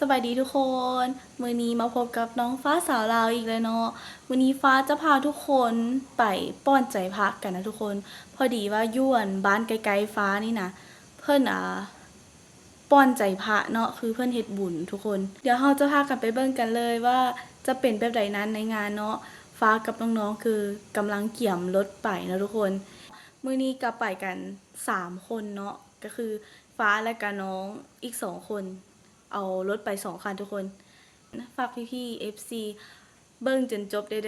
ສະບາຍດີທຸກຄົນ, ມື້ນີ້ມາພົບກັບນ້ອງຟ້າສາວລາວອີກແລ້ວເນາະ. ມື້ນີ້ຟ້າຈະພາທຸກຄົນໄປປ້ອນໃຈພະກັນນະທຸກຄົນ. ພໍດີວ່າຢູ່ອັນບ້ານໃກ້ໆຟ້ານີ້ນະ ເພິ່ນ ອ່າ ປ້ອນໃຈພະເນາະ, ຄືເພິ່ນເຮັດບຸນທຸກຄົນ. ດຽວເຮົາຈະພາກັນໄປເບິ່ງກັນເລີຍວ່າຈະເປັນແບບໃດນັ້ນໃນງານເນາະ. ຟ້າກັບນ້ອງໆຄືກຳລັງກຽມລົດໄປເນາະທຸກຄົນ. ມື້ນີ້ກໍໄປກັນສາມຄົນເນາະ, ກໍຄືຟ້າ ແລະກະນ້ອງອີກສອງຄົນ. ເອົາລົດໄປສອງຄັນທຸກຄົນ. ຝາກພີ່ໆ ເອັຟຊີ ເບິ່ງຈົນຈົບເດີ.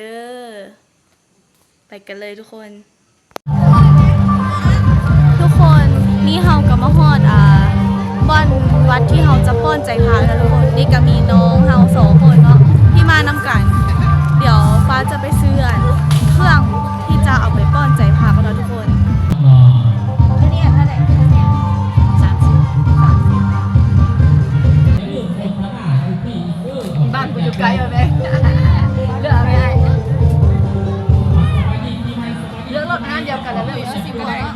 ໄປກັນເລີຍທຸກຄົນ. ທຸກຄົນ ນີ້ເຮົາກໍມາຮອດ ອ່າ ບ່ອນວັດທີ່ເຮົາຈະປ້ອນໃຈພະແລ້ວທຸກຄົນ. ນີ້ກໍມີນ້ອງເຮົາສອງຄົນເນາະ ທີ່ມານຳກັນ. ດຽວຟ້າຈະໄປຊື້ອັນເຄື່ອງທີ່ຈະເອົາໄປປ້ອນໃຈພະເນາະທຸກຄົນ. ບ້ານກູຢູ່ໄກເອົາແມ່ ເລືອກເອົາແມ່ ເລືອກລົດງານດຽວກັນແລ້ວເລືອກເອົາຊິບໍ່ເນາະ.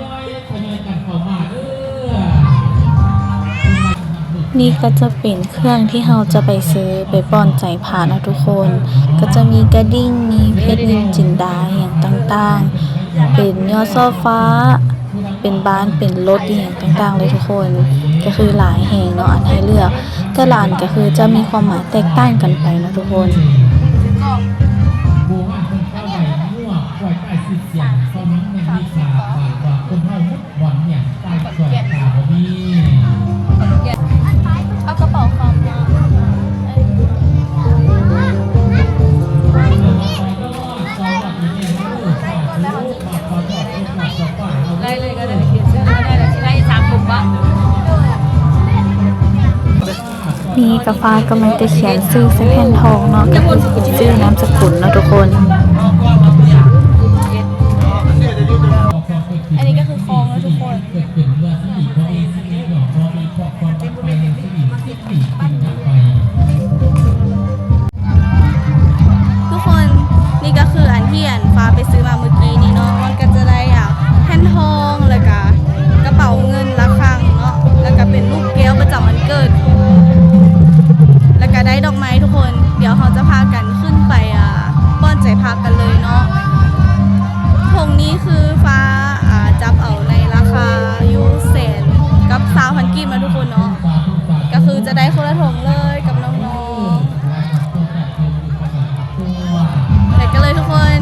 ນີ້ກໍຈະເປັນເຄື່ອງທີ່ເຮົາຈະໄປຊື້ໄປປ້ອນໃຈພະເນາະທຸກຄົນ. ກໍຈະມີກະດິ່ງ ມີເພັດນິນຈິນດາ ອີ່ຫຍັງຕ່າງໆ ເປັນຍອດຊ່ອຟ້າ ເປັນບ້ານ ເປັນລົດ ອີ່ຫຍັງຕ່າງໆເລີຍທຸກຄົນ. ກໍຄືຫຼາຍແຮງເນາະ ອັນໃຫ້ເລືອກ ແຕ່ລະອັນກໍຄືຈະມີຄວາມໝາຍແຕກຕ່າງກັນໄປເນາະທຸກຄົນ. ເອົາກະເປົາຄອມເນາະ. ໄດ້ເລີຍ ກໍໄດ້ ຂຽນເຊີນກໍໄດ້ລະ ຊິໄດ້ສາມປຸກບໍ່? ນີ້ກໍຟ້າກຳລັງຈະຂຽນຊື່ໃສ່ແຜ່ນທອງເນາະ, ກໍຄືຊິເປັນຊື່ນາມສະກຸນເນາະທຸກຄົນ. ອັນນີ້ກໍຄືຄອງເນາະທຸກຄົນ. ທຸກຄົນ ນີ້ກໍຄືອັນທີ່ອັນຟ້າໄປຊື້ມາມື້ກີ້ນີ້ເນາະ, ມັນກໍຈະໄດ້ ອ່າ ແຜ່ນທອງ ແລ້ວກະກະເປົາເງິນລະຄັງເນາະ, ແລ້ວກະເປັນລູກແກ້ວປະຈຳວັນເກີດ, ແລ້ວກະໄດ້ດອກໄມ້ທຸກຄົນ. ດຽວເຮົາຈະພາກັນຂຶ້ນໄປ ອ່າ ປ້ອນໃຈພະກັນເລີຍເນາະ. ຖົງນີ້ຄືຟ້າ ອ່າ ຈັບເອົາໃນລາຄາຢູ່ແສນກັບຊາວພັນກີບເນາະທຸກຄົນເນາະ. ກໍຄືຈະໄດ້ຄົນລະຖົງເລີຍກັບນ້ອງໆ. ໄປກັນເລີຍທຸກຄົນ.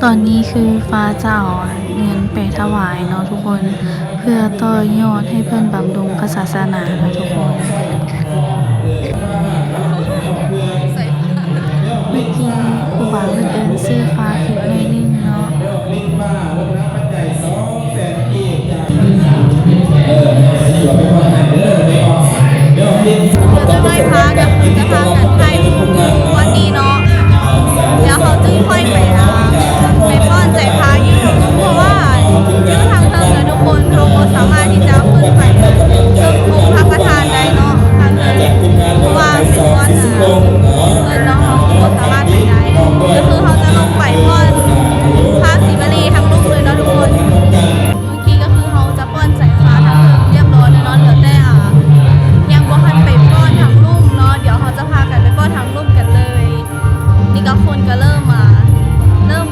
ຕອນນີ້ຄືຟ້າຈະເອົາເງິນໄປຖວາຍເນາະທຸກຄົນ, ເພື່ອຕໍ່ຍອດໃຫ້ເພິ່ນບຳລຸງພະສາສະໜາເນາະທຸກຄົນ. ເມື່ອກີ້ຄູບາເພິ່ນເອີ້ນຊື່ຟ້າຜິດໜ້ອຍໜຶ່ງເນາະ. ດຽວຈັກໜ້ອຍພາກັນ ຈະພາກັນຖ່າຍຮູບວັດນີ້ເນາະ. ແລ້ວເຮົາຈຶ່ງຄ່ອຍໄປ ອ່າ ໄປປ້ອນໃຈພະຢູ່ທາງລຸ່ມ, ເພາະວ່າຢູ່ທາງເທິງນະທຸກຄົນ ເຮົາບໍ່ສາມາດທີ່ຈະຂຶ້ນໄປເທິງອົງພະປະທານໄດ້ເນາະ ທາງເທິງ, ເພາະວ່າເປັນບ່ອນ ອ່າ ເພິ່ນເນາະ ເຮົາບໍ່ສາມາດໄປໄດ້. ກໍຄືເຮົາຈະລົງໄປບ່ອນພະສີວະລີທາງລຸ່ມເລີຍເນາະທຸກຄົນ. ເມື່ອກີ້ກໍຄືເຮົາຈະປ້ອນໃຈພະທາງເທິງຮຽບຮ້ອຍແລ້ວເນາະ, ເຫຼືອແຕ່ ອ່າ ຍັງບໍ່ທັນໄປປ້ອນທາງລຸ່ມເນາະ. ດຽວເຮົາຈະພາກັນໄປປ້ອນທາງລຸ່ມກັນເລີຍ. ນີ້ກໍຄົນກໍເລີ່ມມາ ເລີ່ມ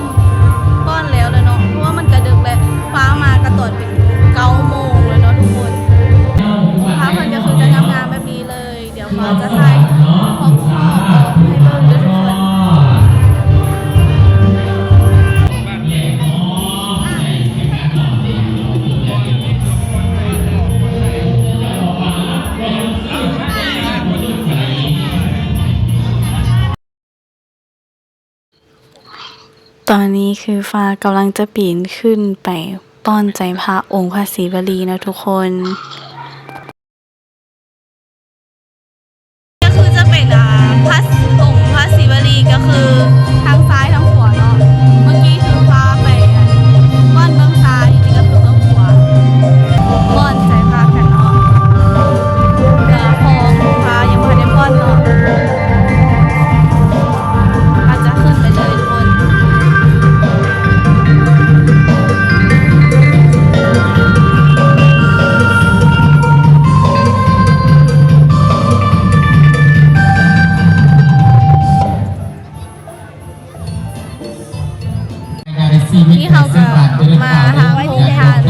ປ້ອນແລ້ວແຫຼະເນາະ, ເພາະວ່າມັນກໍດຶກແລ້ວ, ຟ້າມາກໍຕອນເປັນເກົ້າໂມງແລ້ວເນາະທຸກຄົນ. ພະເພິ່ນກໍຄືຈະງາມໆແບບນີ້ເລີຍ. ດຽວຟ້າຈະຖ່າຍຮອບໆໃຫ້ເບິ່ງເດີທຸກຄົນ. ຕອນນີ້ຄືຟ້າກຳລັງຈະປີນຂຶ້ນໄປປ້ອນໃຈພະອົງພະສີວະລີເນາະທຸກຄົນ. ກໍຄືຈະເປັນ ອ່າ ພະ ອົງພະສີວະລີ ກໍຄືທາງຊ້າຍທາງຂວາເນາະ. ເມື່ອກີ້ຄືພາໄປປ້ອນເບື້ອງຊ້າ ມາທາງໂຮງທານ ເ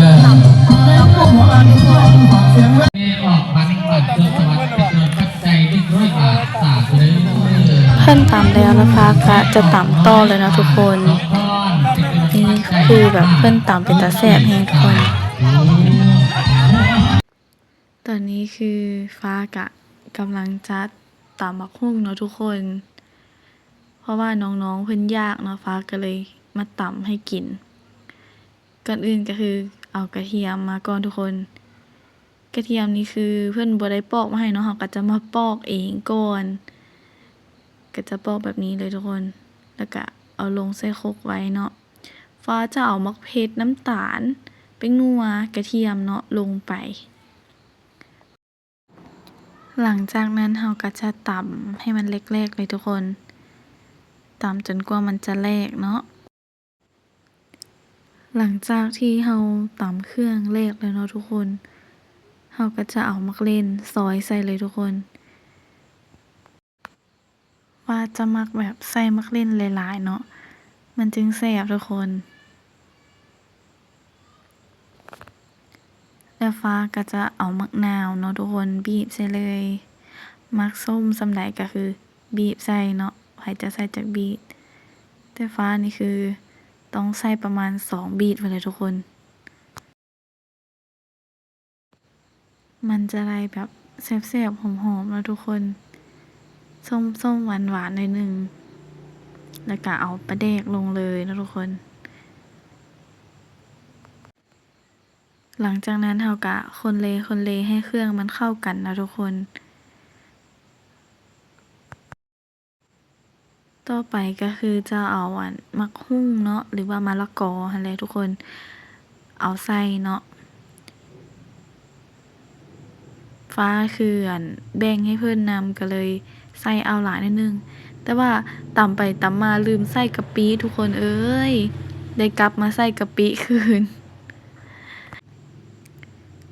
ພິ່ນຕຳແລ້ວແລ້ວຟ້າກະຈະຕຳຕໍ່ເລີຍເນາະທຸກຄົນ. ນີ້ຄືແບບເພິ່ນຕຳເປັນຕາແຊບແຮງທຸກຄົນ. ຕອນນີ້ຄືຟ້າກະກຳລັງຈະຕຳບັກຫຸ່ງເນາະທຸກຄົນ ເພາະວ່ານ້ອງໆເພິ່ນຢາກເນາະ ຟ້າກະເລີຍມາຕຳໃຫ້ກິນ. ກ່ອນອື່ນກະຄືເອົາກະທຽມມາກ່ອນທຸກຄົນ. ກະທຽມນີ້ຄືເພິ່ນບໍ່ໄດ້ປອກມາໃຫ້ເນາະ ເຮົາກະຈະມາປອກເອງກ່ອນ. ກະຈະປອກແບບນີ້ເລີຍທຸກຄົນ ແລ້ວກະເອົາລົງໃສ່ຄົກໄວ້ເນາະ. ຟ້າຈະເອົາໝາກເຜັດ, ນ້ຳຕານ, ແປ້ງນົວ, ກະທຽມເນາະ ລົງໄປ. ຫຼັງຈາກນັ້ນເຮົາກະຈະຕຳໃຫ້ມັນແຫຼກໆເລີຍທຸກຄົນ ຕຳຈົນກວ່າມັນຈະແຫຼກເນາະ. ຫຼັງຈາກທີ່ເຮົາຕຳເຄື່ອງແຫຼກແລ້ວເນາະທຸກຄົນ ເຮົາກະຈະເອົາໝາກເລັ່ນຊອຍໃສ່ເລີຍທຸກຄົນ. ຟ້າຈະມັກແບບໃສ່ໝາກເລັ່ນຫຼາຍໆເນາະ ມັນຈຶ່ງແຊບທຸກຄົນ. ແລ້ວຟ້າກະຈະເອົາໝາກນາວເນາະທຸກຄົນ ບີບໃສ່ເລີຍ. ມັກສົ້ມສ່ຳໃດກະຄືບີບໃສ່ເນາະ ໃຜຈະໃສ່ຈັກບີບ. ແຕ່ຟ້ານີ້ຄືຕ້ອງໃສ່ປະມານສອງບີບພຸ້ນແຫຼະທຸກຄົນ. ມັນຈະໄດ້ແບບແຊບໆ ຫອມໆ ເນາະທຸກຄົນ ສົ້ມໆ ຫວານໆ ໜ້ອຍໜຶ່ງ ແລ້ວກະເອົາປາແດກລົງເລີຍເນາະທຸກຄົນ. ຫຼັງຈາກນັ້ນເຮົາກະຄົນເລຄົນເລໃຫ້ເຄື່ອງມັນເຂົ້າກັນເນາະທຸກຄົນ. ຕໍ່ໄປກະຄືຈະເອົາອັນໝາກຫຸ່ງເນາະ ຫຼືວ່າມະລະກອຫັ້ນແຫຼະທຸກຄົນ ເອົາໃສ່ເນາະ. ຟ້າຄືອັນແບ່ງໃຫ້ເພິ່ນນຳ ກະເລີຍໃສ່ເອົາຫຼາຍໜ້ອຍໜຶ່ງ ແຕ່ວ່າຕຳໄປຕຳມາລືມໃສ່ກະປິທຸກຄົນເອີຍ ໄດ້ກັບມາໃສ່ກະປິຄືນ.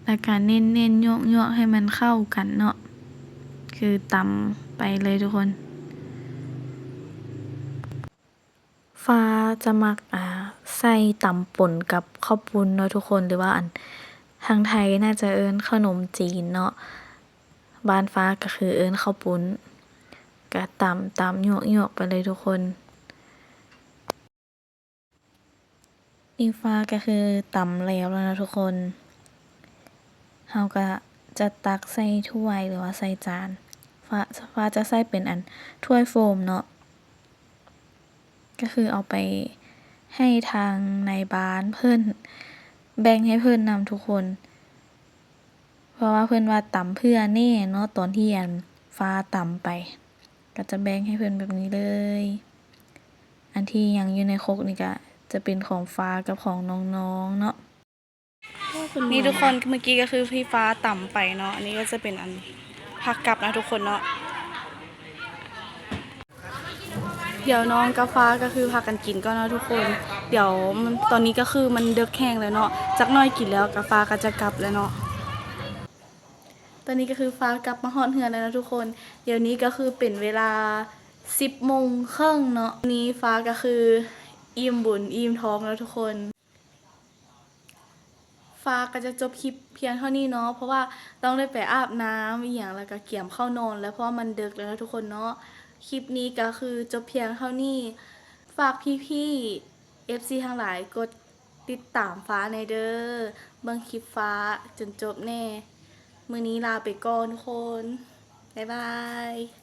ແລ້ວກະເນັ້ນໆ ຍົກໆ ໃຫ້ມັນເຂົ້າກັນເນາະ ຄືຕຳໄປເລີຍທຸກຄົນ. ຟ້າຈະມັກ ອ່າ ໃສ່ຕຳປົນກັບເຂົ້າປຸ້ນເນາະທຸກຄົນ ຫຼືວ່າອັນ ທາງໄທໜ້າຈະເອີ້ນເຂົ້າໜົມຈີນເນາະ ບ້ານຟ້າກະຄືເອີ້ນເຂົ້າປຸ້ນ ກະຕຳໆ ຍົກໆ ໄປເລີຍທຸກຄົນ. ນີ້ຟ້າກະຄືຕຳແລ້ວແລ້ວເນາະທຸກຄົນ ເຮົາກະຈະຕັກໃສ່ຖ້ວຍ ຫຼືວ່າໃສ່ຈານ ຟ້າ ຟ້າຈະໃສ່ເປັນອັນຖ້ວຍໂຟມເນາະ ກະຄືເອົາໄປໃຫ້ທາງນາຍບ້ານເພິ່ນ ແບ່ງໃຫ້ເພິ່ນນຳທຸກຄົນ. ເພາະວ່າເພິ່ນວ່າຕຳເຜື່ອແນ່ເນາະ ຕອນທີ່ອັນຟ້າຕຳໄປ ກະຈະແບ່ງໃຫ້ເພິ່ນແບບນີ້ເລີຍ. ອັນທີ່ຍັງຢູ່ໃນຄົກນີ້ກະຈະເປັນຂອງຟ້າກັບຂອງນ້ອງໆເນາະ. ນີ້ທຸກຄົນ ເມື່ອກີ້ກະຄືທີ່ຟ້າຕຳໄປເນາະ ອັນນີ້ກະຈະເປັນອັນຜັກກັບນະທຸກຄົນເນາະ. ດຽວນ້ອງກັບຟ້າກະຄືພາກັນກິນກ່ອນເນາະທຸກຄົນ. ດຽວ ຕອນນີ້ກະຄືມັນເດິກແຮງແລ້ວເນາະ ຈັກໜ້ອຍກິນແລ້ວກະຟ້າກະຈະກັບແລ້ວເນາະ. ຕອນນີ້ກະຄືຟ້າກັບມາຮອດເຮືອນແລ້ວເນາະທຸກຄົນ. ດຽວນີ້ກະຄືເປັນເວລາສິບໂມງເຄິ່ງເນາະ. ນີ້ຟ້າກະຄືອີ່ມບຸນອີ່ມທ້ອງແລ້ວທຸກຄົນ. ຟ້າກະຈະຈົບຄລິບພຽງເທົ່ານີ້ເນາະ ເພາະວ່າຕ້ອງໄດ້ໄປອາບນ້ຳອີ່ຫຍັງ ແລ້ວກະກຽມເຂົ້ານອນແລ້ວ ເພາະວ່າມັນເດິກແລ້ວເນາະທຸກຄົນເນາະ. ຄລິບນີ້ກະຄືຈົບພຽງເທົ່ານີ້. ຝາກພີ່ໆ ເອັຟຊີ ທັງຫຼາຍກົດຕິດຕາມຟ້າແນ່ເດີ ເບິ່ງຄລິບຟ້າຈົນຈົບແນ່. ມື້ນີ້ລາໄປກ່ອນທຸກຄົນ ບາຍບາຍ.